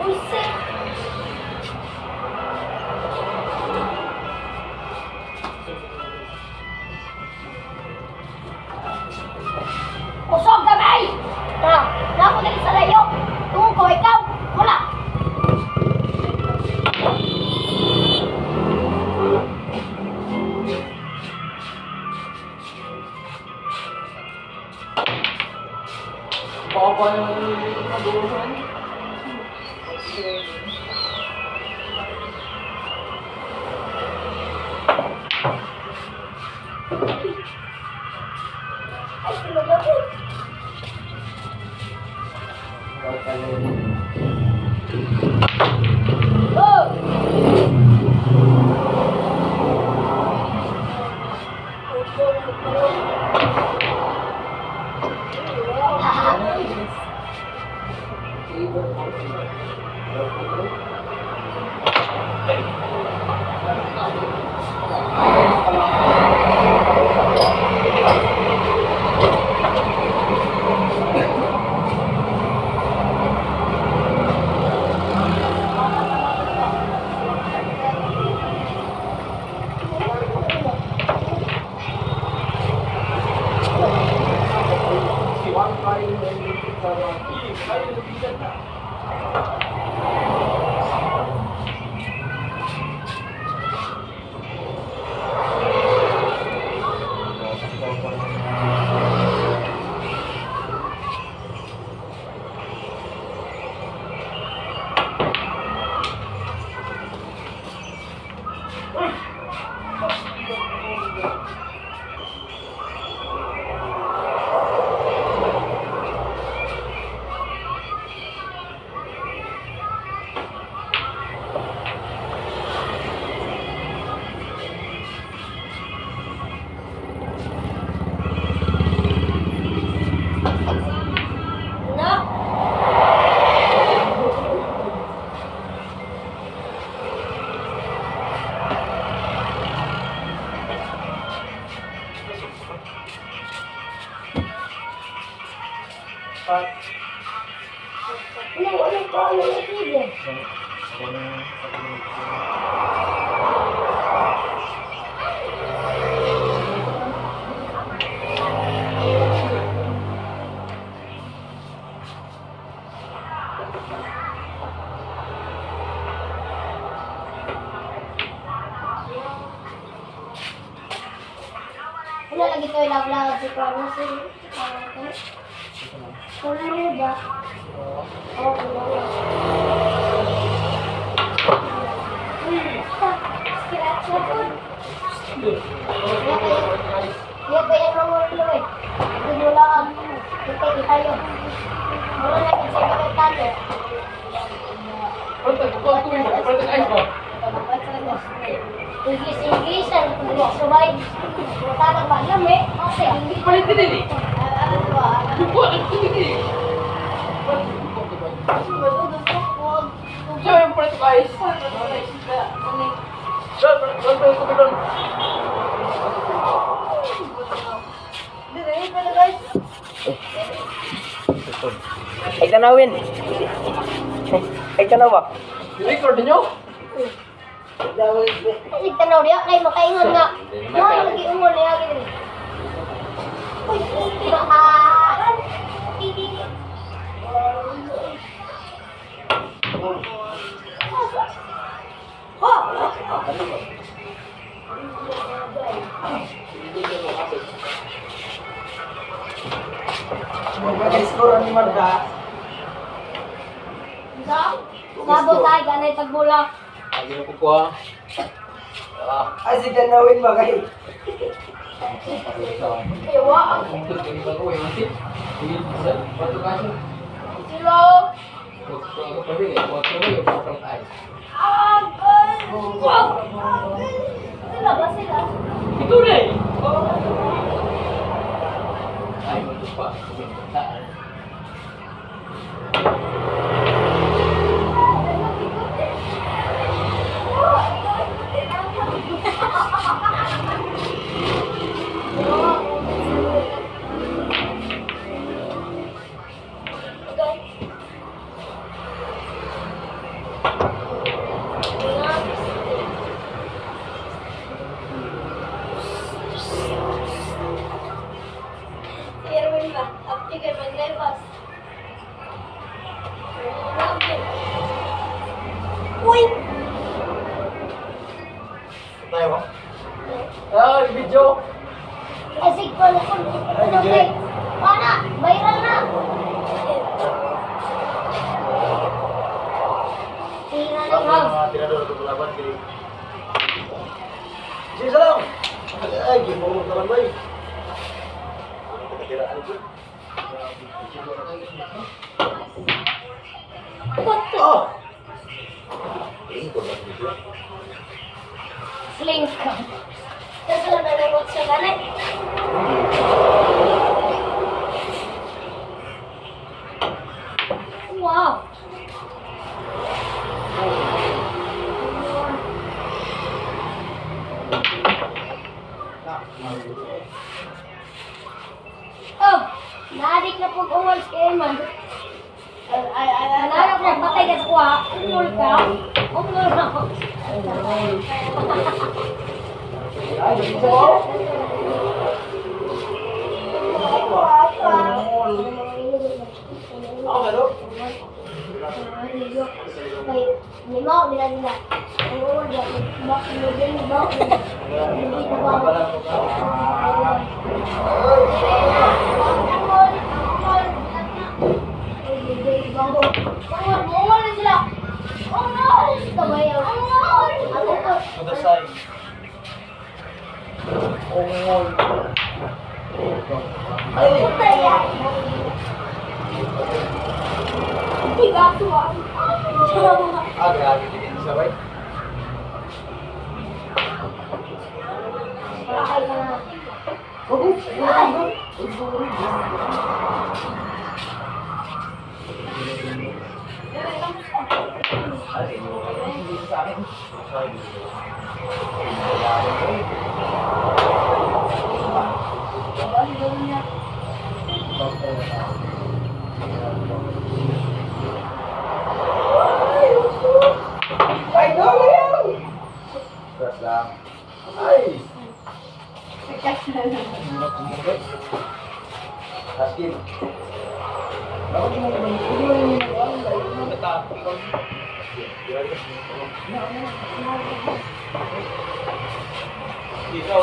Uy, shit! Kusog gamay! Ta, nako diri sa layo. Tungod ko ikaw, wala. Baka pa naman yung maguhan. Ay, sila ko. Oh! Na? Ano, ano pa, ano na sige? Wala lagi ko ilaglag si Carlos si Carlos. Wala rin ba? Oo, wala. Scratch na po. Iya kaya mga ulo eh. Hindi wala ka. Kita tayo. Wala na sa kapitano. Sige, sige, sabay. Wala ba alam eh. Kasi, Palit din eh. ano ba? Kukuha ang tubig eh. Sir, palit ko ice. Sir, palit ko tubig. Ay tanawin. Ay tanawa. Record niyo? Kasi tanaw niya, kay makaingon nga. Mga lagi ungon niya gini. Uy, ah. Ha! Mag-score ni Marga. Sa? Sabot tayo, ganay tagbula. Lagi na kukuha. Ah, Ay si tanawin ba kay? Ewa. Sila. Point. Tayo ba? Ah, video. Ay, sige ko na kung ano kay. Pana, viral na. Sira na house. Mga tirador ito laban kay. Sige lang. Ay, gimurong na lang bay. Nakatiraan ito. Puto. Oh! Tingko lang dito. Sling ka. Tapos wala na nang sa ganit. Wow. Oh, naadik na pag ungol si Eman. Ay, na, patay ka sa kuha. Ungol ka. Ungol na ako. Ay, dito ko. Ako meron. To the side. Ungol. Ay! Ah, grabe din sa bay. Ay, hindi sa akin. Ay, go, ayaw! Press lang. Ay! Askin. Dito.